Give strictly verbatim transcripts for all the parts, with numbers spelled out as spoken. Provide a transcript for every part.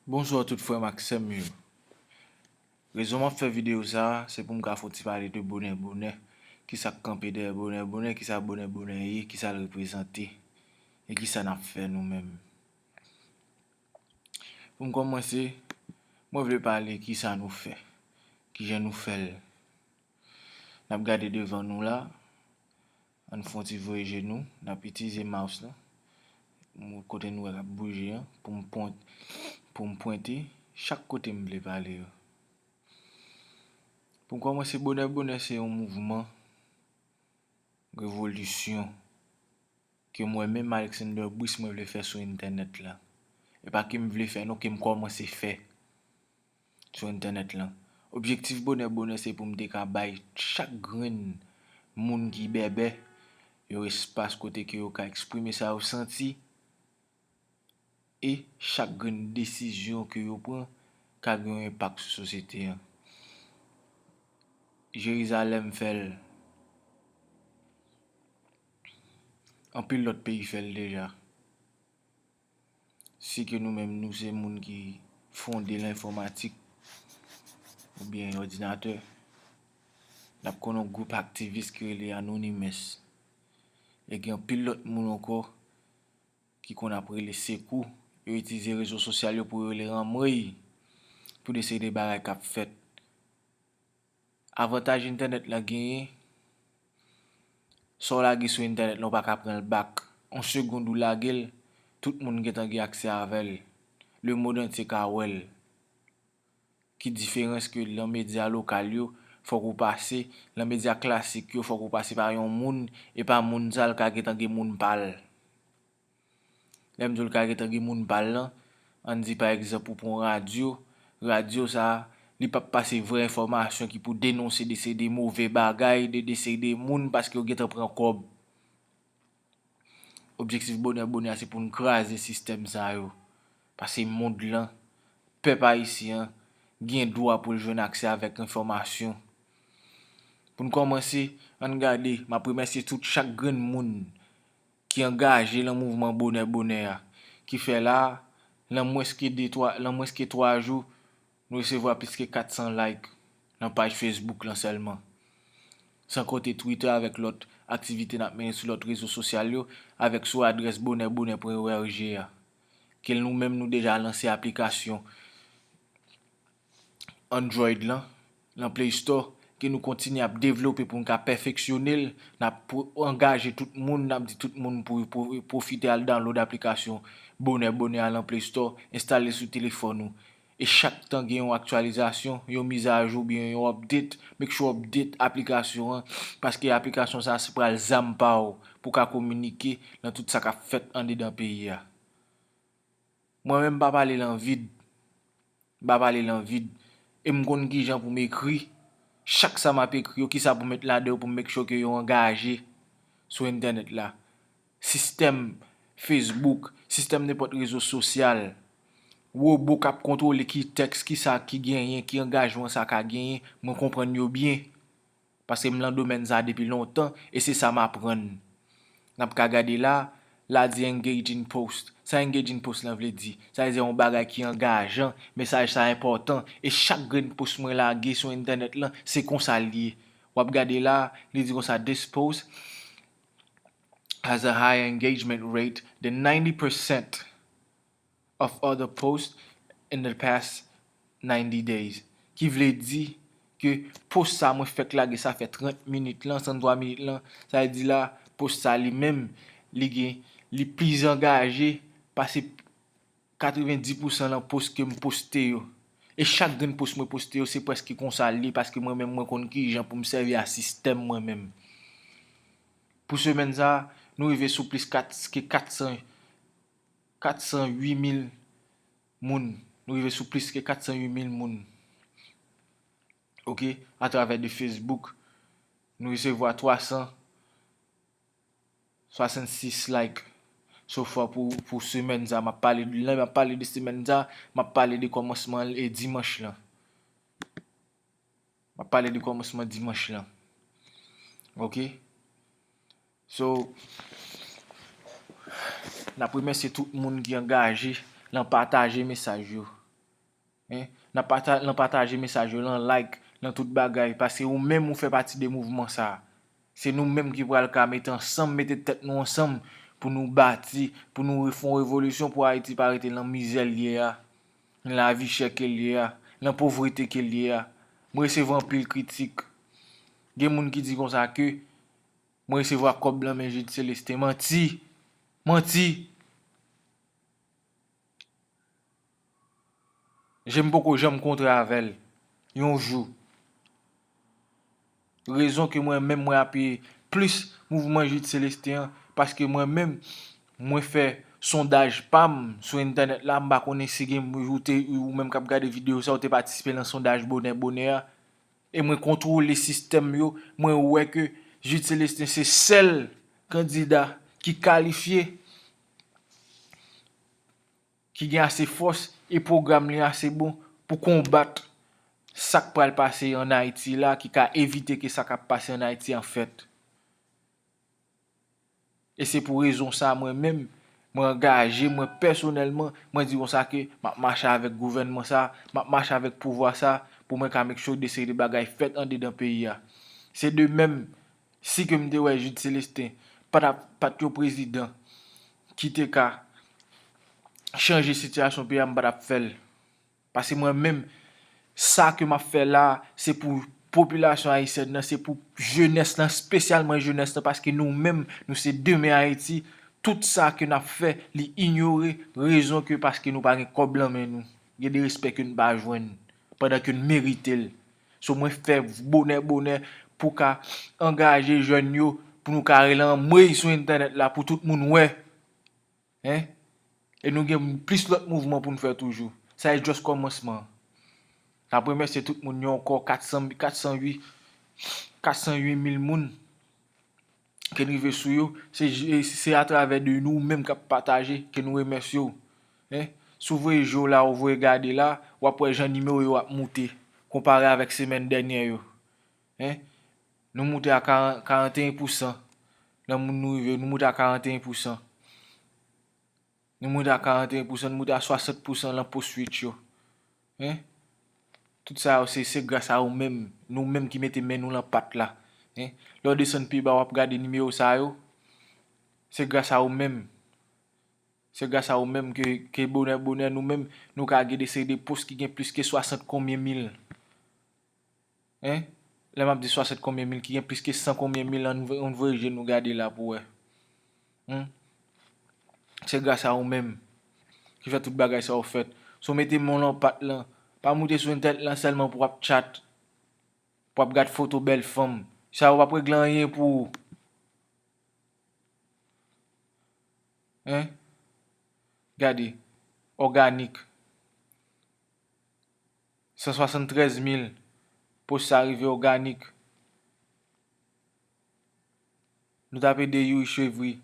Bonswa tout frè m ak sè m yo. Rezon m ap fè videyo sa a, se pou m ka fè yon ti pale de bonè bonè. Kisa k kanpe dèyè bonè bonè, kisa bonè bonè ye, kisa l reprezante, e kisa n ap fè nou menm. Pou m kòmanse, mwen vle pale kisa nou fè, kijan nou fè l. N ap gade devan nou la, ann fè yon ti voye je nou, n ap itilize mouse lan, kote nou wè l ap bouje an, pou m pwent, pou m pwente chak kote m vle pale yo. Pou m kòmanse, bonè bonè se yon mouvman, revolisyon, ke mwen menm Alexander Brice mwen vle fè sou entènèt la. E pa ke m vle fè non, ke m kòmanse fè sou entènèt lan. Objektif bonè bonè se pou m te ka bay chak grenn moun ki bèbè yon espas kote ke yo ka eksprime sa yo santi, e chak grenn desizyon ke yo pran ka gen yon enpak sou sosyete an. Jerizalèm fè l. Anpil lòt peyi fè l deja. Si ke nou menm nou se moun ki fonde lenfòmatik oubyen òdinatè, n ap konn yon gwoup aktivis ki rele Anonymous. E gen anpil lòt moun ankò ki konn ap rele sekou. Yo itilize rezo sosyal yo pou yo rele anmwey, pou deside bagay k ap fèt. Avantaj entènèt lan genyen, sa w lage sou entènèt lan, ou pa ka pran l bak. On segond ou lage l, tout moun gentan gen aksè avè l. Lemonn antye ka wè l. Ki diferans ke lan medya lokal yo, fòk ou pase, lan medya klasik yo, fòk ou pase pa yon moun, e pa moun sa l ka gentan gen moun pa l. Lè m di w l ka gentan gen moun pa l lan, ann di pa egzanp ou pran radyo, radyo sa a, li p ap pase vrè enfòmasyon ki pou denonse de seri de move bagay, de, de seri de moun paske yo gentan pran kòb. Objektif bonè bonè a se pou n kraze sistèm sa yo. Paske mond lan, pèp ayisyen an, gen dwa pou l jwenn aksè avèk enfòmasyon. Pou n kòmanse, ann gade, m ap remèsye tout chak grenn moun ki angaje lan mouvman bonè bonè a, ki fè la, lan mwens ke de, twa, lan mwens ke twa jou, nou resevwa plis ke kat san like lan paj Facebook lan sèlman. San konte Twitter avèk lòt aktivite n ap mennen sou lòt rezo sosyal yo, avèk sou adrès bonè bonè pwen org a. Ke nou menm nou deja lanse aplikasyon Android lan, lan Play Store, ke nou kontinye ap devlope pou n ka pèfeksyone l, n ap pwo-, angaje tout moun, n ap di tout moun pou, pou pwofite al download aplikasyon bonè bonè a lan Play Store, enstale l sou telefòn ou. E chak tan gen yon aktyalizasyon, yon mizajou oubyen yon update, make sure update aplikasyon an, paske aplikasyon sa a se pral zam pa w pou w ka kominike lan tout sa k ap fèt andedan peyi a. Mwen menm m pa pale lan vid. M pa pale lan vid. E m konn kijan pou m ekri. Chak sa m ap ekri yo, kisa pou m met ladan yo pou m make sure ke yo angaje sou entènèt la. Sistèm Facebook, sistèm nenpòt rezo sosyal. Wobo k ap kontwole ki tèks, kisa ki genyen, ki angajman sa ka genyen, mwen konprann yo byen. Paske m lan domèn sa a depi lontan, e se sa m aprann. N ap ka gade la, la di engaging post. Sa engaging post lan vle di? Sa vle di yon bagay ki angajan, mesaj sa enpòtan, e chak grenn post mwen lage sou entènèt lan, se konsa l ye. W ap gade la, li di konsa, "This post has a high engagement rate than ninety percent of other posts in the past ninety days." Ki vle di ke post sa mwen fèk lage, sa fè trant minit lan, trant twa minit lan, sa vle di la, post sa li menm, li gen, li plis angaje pase katrevenndis pousan lan post ke m poste yo. E chak grenn post mwen poste yo, se prèske konsa l ye, paske mwen menm mwen konn kijan pou m sèvi a sistèm mwen menm. Pou semèn sa, nou rive sou plis kat, ke kat san, kat san uit mil moun. Nou rive sou plis ke kat san uit mil moun. Oke, atravè de Facebook, nou resevwa twa san swasannsis like. So far pou, pou semèn sa, m ap pale, lè m ap pale de semèn sa, m ap pale de kòmansman l e dimanch lan. M ap pale de kòmansman dimanch lan. Oke? So, n ap remèsye tout moun ki angaje lan pataje mesaj yo. Nan pata-, nan pataje mesaj yo, nan like, nan tout bagay, paske ou menm ou fè pati de mouvman sa a. Se nou menm ki pral ka mete ansanm, mete tèt nou ansanm pou nou bati, pou nou fè yon revolisyon pou Ayiti pa rete nan mizè l ye a, nan lavi chè ke l ye a, nan povrete ke l ye a. Mwen resevwa anpil kritik. Gen moun ki di konsa ke mwen resevwa kòb nan men Jude Célestin. Manti! Manti! Je m poko janm kontre avè l yon jou. Rezon ke mwen menm mwen apiye plis mouvman Jude Célestin an, paske mwen menm mwen fè sondaj pa m sou entènèt la, m pa konnen si gen ou te, ou menm k ap gade videyo sa, ou te patisipe nan sondaj bonè bonè a. E mwen kontwole sistèm yo, mwen wè ke Jude Célestin se sèl kandida ki kalifye, ki gen ase fòs e pwogram li ase bon pou konbat sa k pral pase ann Ayiti la, ki ka evite ke sa k ap pase ann Ayiti an fèt. E se pou rezon sa, mwen menm, mwen angaje, mwen pèsonèlman, mwen di konsa ke m ap mache avèk gouvènman sa, m ap mache avèk pouvwa sa, pou mwen ka make sure de seri de bagay fèt andedan peyi a. Se de menm, si ke m te wè Jude Célestin pa t ap, pa t yon prezidan ki te ka chanje sitiyasyon peyi a, m pa t ap fè l. Paske mwen menm, sa ke m ap fè la, se pou popilasyon ayisyèn nan, se pou jenès lan, espesyalman jenès lan, paske nou menm, nou se demen Ayiti. Tout sa ke n ap fè, li inyore, rezon ke paske nou pa gen kòb lan men nou. Gen de respè ke n pa jwenn, pandan ke n merite l. So, mwen fè bonè, bonè pou ka angaje jèn yo, pou nou ka rele anmwey sou entènèt la, pou tout moun wè. Hein? E nou gen plis lòt mouvman pou n fè toujou. Sa e just kòmansman. N ap remèsye tout moun yo ankò, kat san, kat san uit, kat san uit mil moun ke n rive sou yo. Se, se atravè de nou menm k ap pataje ke nou remèsye w. Hein? Si w voye je w la, ou voye gade la, w ap wè jan nimewo yo ap moute, konpare avèk semèn dènyè yo. Hein? Nou moute a karan-, karannteyen pousan nan moun nou rive, nou moute a karannteyen pousan. Nou moute a karannteyen pousan, nou moute a swasant pousan lan post uit yo. Hein? Tout sa yo, se, se gras a ou menm, nou menm ki mete men nou lan pat la. Hein? Lè w desann pi ba, w ap gade nimewo sa yo. Se gras a ou menm. Se gras a ou menm ke, ke bonè, bonè, nou menm, nou ka gen de seri de post ki gen plis ke swasant konbyen mil. Hein? Lè m ap di swasant konbyen mil, ki gen plis ke san konbyen mil, ann, ann voye je nou gade la pou wè. Hmm? Se gras a ou menm ki fè tout bagay sa yo fèt. Si w mete men w lan pat lan, pa moute sou entènèt lan sèlman pou w ap chat, pou w ap gad foto bèl fanm. Sa yo p ap regle anyen pou ou. Hein? Gade, òganik. San swasanntrèz mil post sa rive òganik. Nou t ap ede Youri Chevry.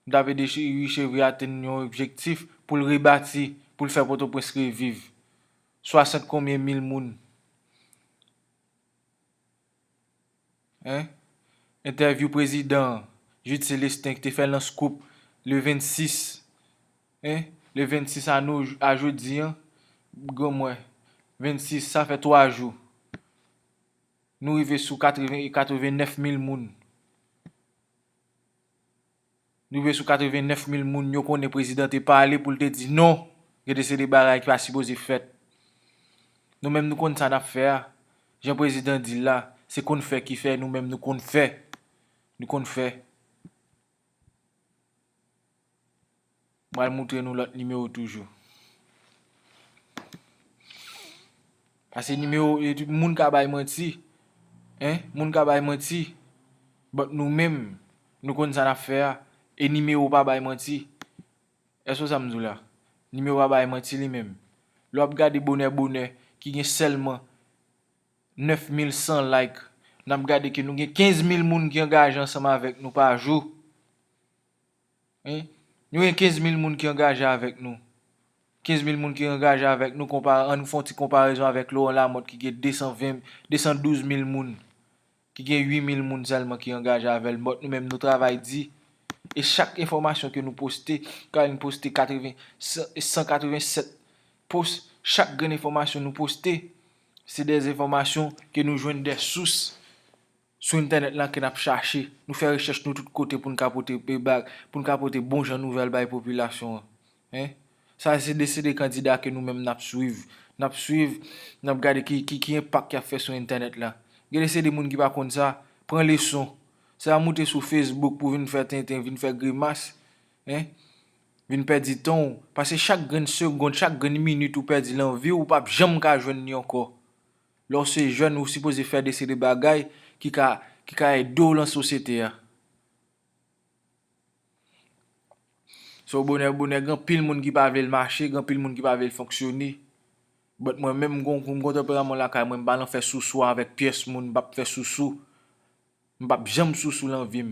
Nou t ap ede Che-, Youri Chevry atenn yon objektif pou l rebati, pou l fè Pòtoprens reviv. Swasant konbyen mil moun. Hein? Entèvyou prezidan Jude Célestin ki te fè l nan Scoop le vennsis. Hein? Le vennsis a nou, a jodi an, granmwen, vennsis, sa fè twa jou. Nou rive sou katreven, katrevennèf mil moun. Nou rive sou katrevennèf mil moun, yo konnen prezidan te pale pou l te di non. Gen de seri de bagay ki pa sipoze fèt. Nou menm nou konn sa n ap fè a. Jan prezidan di l la, se konn fè ki fè, nou menm nou konn fè. Nou konn fè. Mwen al moutre nou lòt nimewo toujou. Paske nimewo, e, moun ka bay manti. Hein? Moun ka bay manti. But nou menm, nou konn sa n ap fè a. E nimewo pa bay manti. Èske w sa m di w la? Nimewo pa bay manti li menm. Lè w ap gade bonè bonè, ki gen sèlman nèf mil san like, n ap gade ke nou gen kenz mil moun ki angaje ansanm avèk nou pa jou. Hein? Nou gen kenz mil moun ki angaje avèk nou. Kenz mil moun ki angaje avèk nou, konpa-, ann fè yon ti konparezon avèk Laurent Lamothe ki gen desan ven, desan douz mil moun, ki gen uit mil moun sèlman ki angaje avè l. But nou menm, nou travay di. E chak enfòmasyon ke nou poste, Carine poste katreven, san katrevensèt post, Chak grenn enfòmasyon nou poste, se de enfòmasyon ke nou jwenn de sous sou entènèt lan ke n ap chache. Nou fè rechèch nou tout kote pou n ka pote, e, ba-, pou n ka pote bon jan nouvèl bay popilasyon an. Hein? Sa se de, se de kandida ke nou menm n ap swiv. N ap swiv, n ap gade ki, ki, ki enpak y ap fè sou entènèt la. Gen de se de moun ki pa konn sa, pran leson. Se pa moute sou Facebook pou vin fè tenten, vin fè grimas, hein? Vin pèdi tan w. Paske chak grenn segonn, chak grenn minit ou pèdi lan vi w, ou p ap janm ka jwenn li ankò. Lè w se jèn, ou sipoze fè de se de bagay ki ka, ki ka ede w lan sosyete a. So, bonè, bonè, gen anpil moun ki pa vle l mache, gen anpil moun ki pa vle l fonksyone. But mwen menm, m gon, m gon tanperaman lakay mwen, m pa nan fè sousou avèk pyès moun, m p ap fè sousou. M p ap janm sousou lan vi m.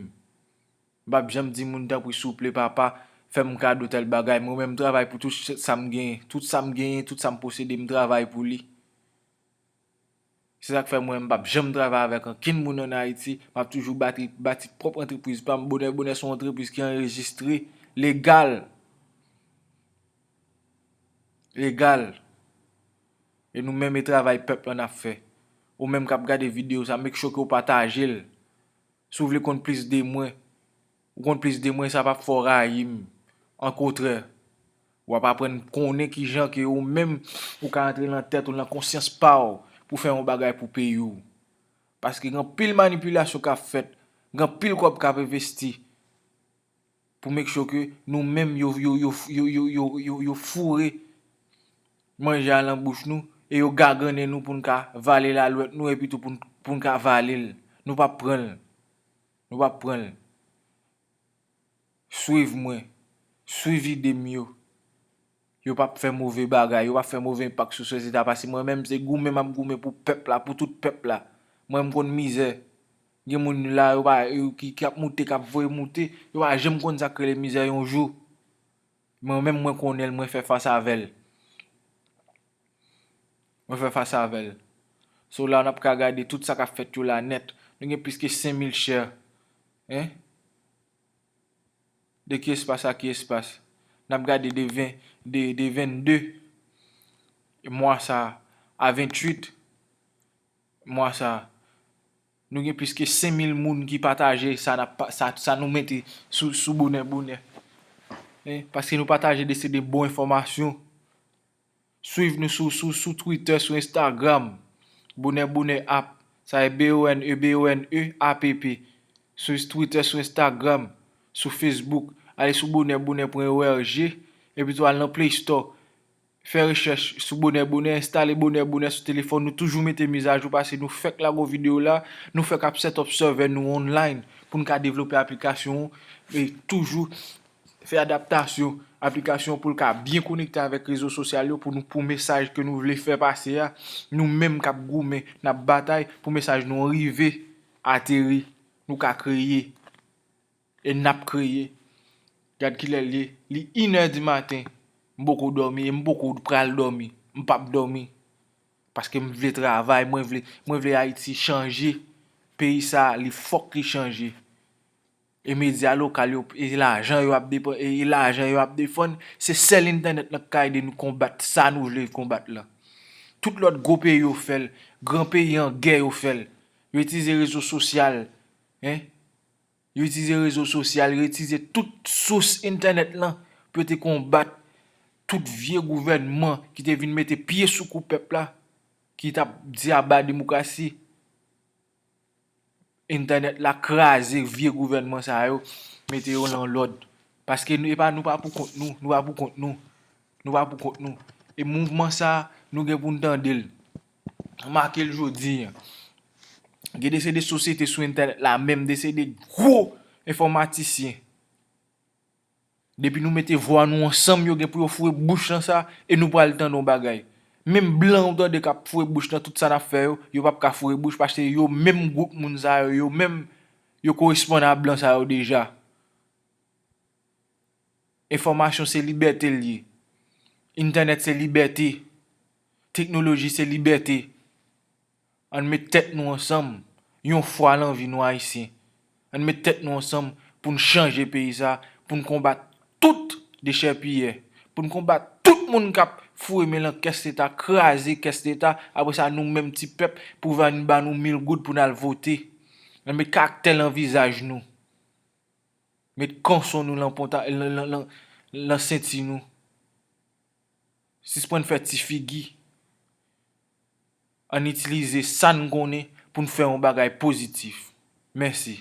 M p ap janm di moun, tanpri, souple, papa, fè m kado tèl bagay. Mwen menm, m travay pou tout sa m genyen. Tout sa m genyen, tout sa m posede, m travay pou li. Se sa k fè mwen, m p ap janm travay avèk ankenn moun ann Ayiti. M ap toujou bati, bati pwòp antrepriz pa m. Bonè Bonè se yon antrepriz ki anrejistre, legal. Legal. E nou menm, e travay pèp la n ap fè. Ou menm k ap gade videyo sa, make sure ke w pataje l. Si w vle konn plis de mwen, ou konn plis de mwen, sa p ap fè w rayi m. Okontrè, w ap aprann konnen kijan ke ou menm ou ka antre nan tèt ou, nan konsyans pa w, pou fè yon bagay pou peyi w. Paske gen anpil manipilasyon k ap fèt, gen anpil kòb k ap envesti pou make sure ke nou menm yo, yo, yo, yo, yo, yo, yo, yo foure manje a lan bouch nou e yo gagannen nou pou n ka vale lalwèt nou epi tou pou n, pou n ka vale l. Nou p ap pran l. Nou p ap pran l. Swiv mwen. Swiv ide m yo. Yo p ap fè move bagay, yo p ap fè move enpak sou sosyete a, paske mwen menm se goumen m ap goumen pou pèp la, pou tout pèp la. Mwen m konn mizè. Gen moun la, yo pa, yo ki, ki ap moute, k ap voye moute, yo pa janm konn sa k rele mizè yon jou. Mwen menm mwen konnen l, mwen fè fas avè l. Mwen fè fas avè l. So la n ap ka gade tout sa k ap fèt yo la nèt. Nou gen plis ke senk mil share. Hein? De ki espas a ki espas? N ap gade de ven, de, de vennde mwa sa a a venntuit mwa sa a. Nou gen plis ke senk mil moun ki pataje sa n ap pa-, sa, sa nou mete sou, sou Bonè Bonè. Hein? Paske nou pataje de se de bon enfòmasyon. Swiv nou sou, sou, sou Twitter, sou Instagram. Bonè Bonè App. Sa e B O N E, B O N E A P P. Sou Twitter, sou Instagram, sou Facebook. Ale sou bonè bonè pwen O R G. Epi tou al nan Play Store. Fè rechèch sou Bonè Bonè, enstale Bonè Bonè sou telefòn nou. Toujou mete mizajou paske nou fèk lage yon videyo la. Nou fèk ap set up server nou online pou n ka devlope aplikasyon. E toujou fè adaptasyon aplikasyon pou l ka byen konekte avèk rezo sosyal yo pou nou, pou mesaj ke nou vle fè pase a, nou menm k ap goumen, n ap batay pou mesaj nou rive ateri, nou ka kreye. E n ap kreye. Gad kilè l ye, li inè di maten. M poko dòmi e m poko pral dòmi. M p ap dòmi. Paske m vle travay, mwen vle, mwen vle Ayiti chanje. Peyi sa a, li fòk li chanje. E medya lokal yo, e lajan yo ap depan-, e lajan yo ap defann, se sèl entènèt lan k ka ede nou konbat sa nou vle konbat lan. Tout lòt gwo peyi yo fè l, gran peyi an gè yo fè l. Yo itilize rezo sosyal, hein? Yo itilize rezo sosyal, yo itilize tout sous entènèt lan pou yo te konbat tout vye gouvènman ki te vin mete pye sou kou pèp la, ki t ap di aba demokrasi. Entènèt la kraze vye gouvènman sa yo, mete yo lan lòd. Paske nou, e pa, nou pa pou kont nou, nou pa pou kont nou. Nou pa pou kont nou. E mouvman sa, nou gen pou n tande l. Make l jodi a. Gen de se de sosyete sou entènèt la, menm de se de gwo enfòmatisyen. Depi nou mete vwa nou ansanm, yo gen pou yo foure bouch nan sa, e nou pral tande yon bagay. Menm blan ou tande k ap foure bouch nan tout sa n ap fè yo, yo p ap ka foure bouch, paske yo menm gwoup moun sa yo, yo menm, yo koresponn a blan sa yo deja. Enfòmasyon se libète l ye. Entènèt se libète. Teknoloji se libète. Ann met tèt nou ansanm, yon fwa lan vi nou Ayisyen. Ann met tèt nou ansanm pou n chanje peyi sa, pou n konbat tout dechèpiyè, pou n konbat tout Moun k ap foure men lan kès leta, kraze kès leta, apre sa nou menm ti pèp pou vin ba nou mil goud pou n al vote. Nan met karaktè lan vizaj nou. Met konson nou lan ponta, lan, lan, lan, lan senti nou. Sispann fè ti figi. Ann itilize sa n konnen pou n fè yon bagay pozitif. Mèsi.